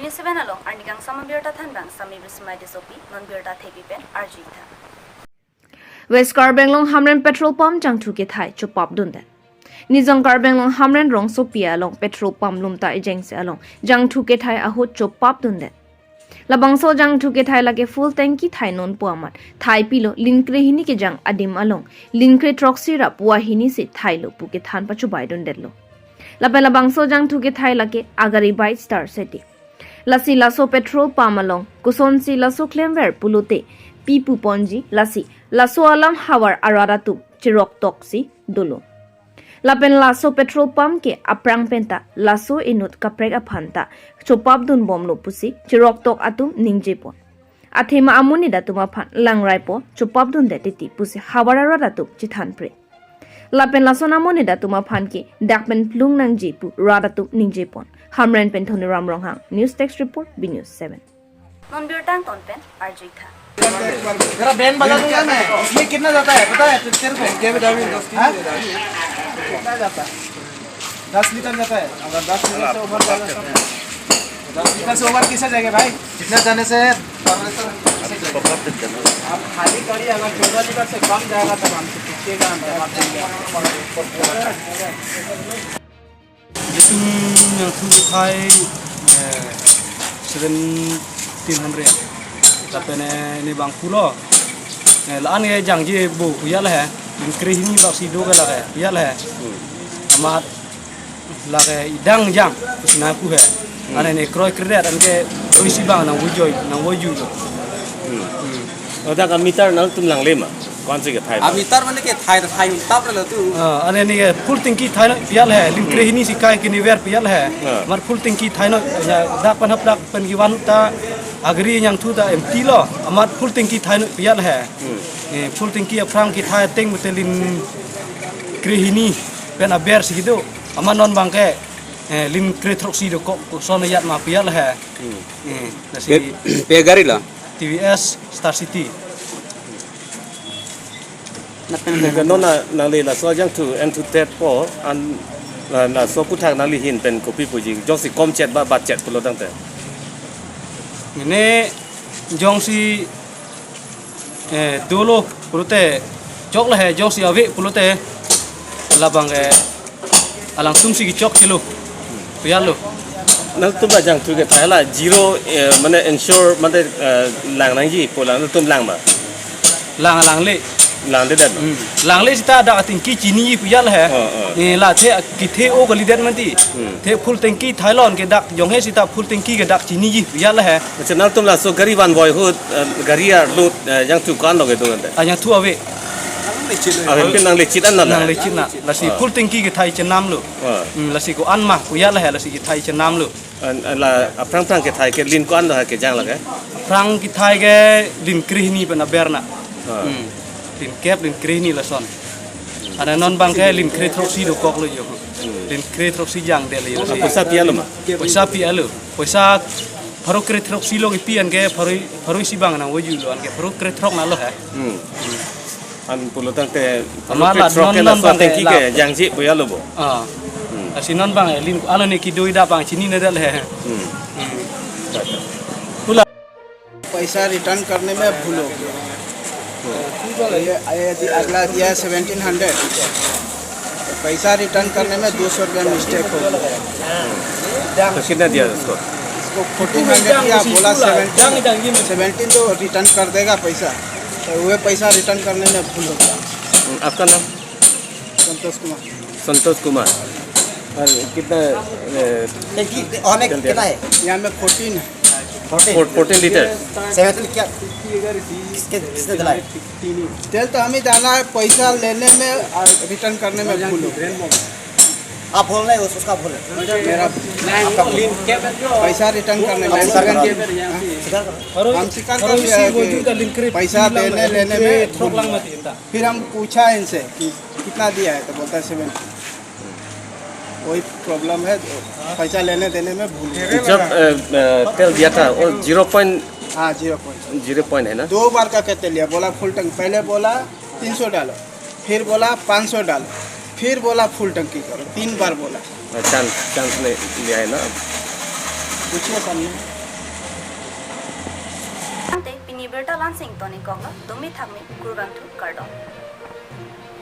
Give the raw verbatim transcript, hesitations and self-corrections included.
Seven along arnikangsam abirta thanbang Sami Bismai Tissopi, non birta thepi pen arjuitha. West Karbi Anglong Hamren petrol pump jangthu kethai chopap dundet. Nijong Karbi Anglong Hamren rongsopi along petrol pump Lumta Agency along jangthu kethai ahut chopap dundet. Labangso jangthu kethai lake full tanki thainon pu amat thaipilo, lin krehini kejang adim along lin kre throksi ra puvoihini si thailo pu kethan pachobai dundetlo. Lapen labangso jangthu kethai lake agari bai star seti. Lasi laso petrol pump along kosonsi laso klemver pulote pi puponji, lasi laso alam havar arat atum cheroktoksi dolo. Lapen laso petrol pump ke aphrang penta laso inut kaprek aphan ta chopap dunbomlo pusi cheroktok atum ningjepon. Athema amonit atum aphan langraipo, chopap dundet titi pusi havar arat atum chethanpre. Lapen lason amonit atum aphan ke dak pen plung nangji pu rat atum ningjepon. Hamren pen Thoniram Ronghang, News Desk Report, B News seven. Non birta angton pen arjuitha. जरा बैंड बजा दूंगा मैं। इसमें कितना जाता है, पता है? तेरे को? हाँ? कितना जाता है? दस लीटर जाता है। अगर दस लीटर से ओवर जाएगा तो? दस लीटर से ओवर कैसे जाएगा भाई? जितना जाने से आप खाली गाड़ी अगर चौदह लीटर से कम जाएगा तब हमसे पूछिएगा, हम जवाब देंगे आपको। Itum jangthu kethai, eh, seventeen hundred. Lapen, eh, ini bang pulo. Eh, la-an ke jangji bo pu ya le he. Lin krehini bak si do ke lake pu ya le he. Amat lake idang jang kusina ku he. Ane ne kroi kredet anke kroi si bang nangvojoi, nangvoju. Oda ka meter nangtum langle ma? Konsi kethai ma? A meter mane kethai, thai untap relo tu. Ah, ane ne full tanki thainoi pu ya le he. Lin krehini si kai kini ver pu ya le he. Ah. Mar full tanki thainoi, ya, dak pen hap dak pen kevan ta agari jangthu ta empty lo. Amar full tanki thainoi pu ya le he. Hmm. Eh, full tanki aphrang kethai ateng mute lin krehini pen aber si kedo. Amar non bang ke, eh, lin kre throksi dokok, koson ajat ma pu ya le he. Hmm. Eh, lasi pe, pe gari lo? T V S Star City. Lapen ke non na, nangli laso jangthu, en thu tet po, an, la, laso aphuthak nangli ahin pen kopi puji, jongsi komchet ba batchet pulo tangte. Mane jongsi, eh, dolo pulote, chok le he, jongsi ave pulote, labang ke alangtum si kechokchelo. Pu ya lo. Nangtum la jangthu kethai la zero, eh, mane ensure mane, eh, lang nangji pu la nangtum lang ma? Lang, langle. Langdedet ma? Hmm. Langle seta dak tanki chiniji pu ya le he. Oh, oh. Eh, la the kethe-o kalidet mati. Hmm. The full tanki thailon ke dak jong he seta full tanki ke dak chiniji pu ya le he. Accha, nangtum laso gari vanvoi ahut, eh, gari arlo, eh, jangthu ko-an lo kedo tangte? Ah, jangthu ave. Ave, pin nangle chit an na la? Nangle chit na. Lasi full tanki kethai chenamlo. Ah. Hmm, lasi ko-an ma pu ya le he, lasi kethai chenamlo. An, an la aphrang phrang kethai ke lin ko-an lo ha kejang lake? Aphrang kethai ke lin krehini pen aber na. Ah. Hmm. Lin kep, lin krehini lason. Ane non bang ke lin kre throksi dokok lo jo. Hmm. Lin kre throksi jangdetlo jo. Ah, poisa pi-alo ma? Poisa pi-alo. Poisa pharo kre throksi lo kepi anke pharo, pharo isi bang nangvojulo anke pharo kre throk na lo he. Hmm. An pulo tangte pharo kre throk ke non, laso non bang tanki ke jangji pu ya lo bo. Ah. Hmm. Lasi non bang, eh, lin ano ne kedo ida bang chininedet le he. Hmm. Hmm. Pula. पैसा रिटर्न करने में भूल हो गया। ये, ये दि-, अगला दिया है सेवनटीन हंड्रेड, तो पैसा रिटर्न करने में दो सौ रुपया मिस्टेक हो गया। तो कितना दिया उसको? इसको फोर्टीन हंड्रेड दिया, बोला सेवनटीन, सेवनटीन तो रिटर्न कर देगा पैसा, तो वह पैसा रिटर्न करने में भूल हो गया। हम्म, आपका नाम? संतोष कुमार। संतोष कुमार। और कितना, ए, टंकी और में तेल दिया? कितना है? यहाँ में फोर्टीन है। Fourteen? Four-, fourteen litre. Seventeen क्या? किसके, किसने दिलाया? तेल तो हम ही डाला है, पैसा लेने में और रिटर्न करने में भूल हो गया। आप भूल नहीं, उस-, उसका भूल है। मेरा, आपका भूल। पैसा रिटर्न करने में, आप स्वीकार करो। स्वीकार करो। हम स्वीकार कर लिया है कि पैसा देने लेने में भूल हुआ। फिर हम पूछा इनसे कि कितना दिया है, तो बोलता है सेवन। वही प्रॉब्लम है, पैसा लेने देने में भूल गया। जब, अ, अ, तेल दिया था, वो ज़ीरो पॉइंट, हाँ, ज़ीरो पॉइंट। ज़ीरो पॉइंट है ना? दो बार का के तेल लिया, बोला फुल टंकी, पहले बोला तीन सौ डालो, फिर बोला पाँच सौ डालो, फिर बोला फुल टंकी करो, तीन बार बोला। चांस, चांस नहीं लिया है ना? पूछिए सामने। Pini birta la-ansi ingtonikoklo, dome thakme, kurvangthu, kardom.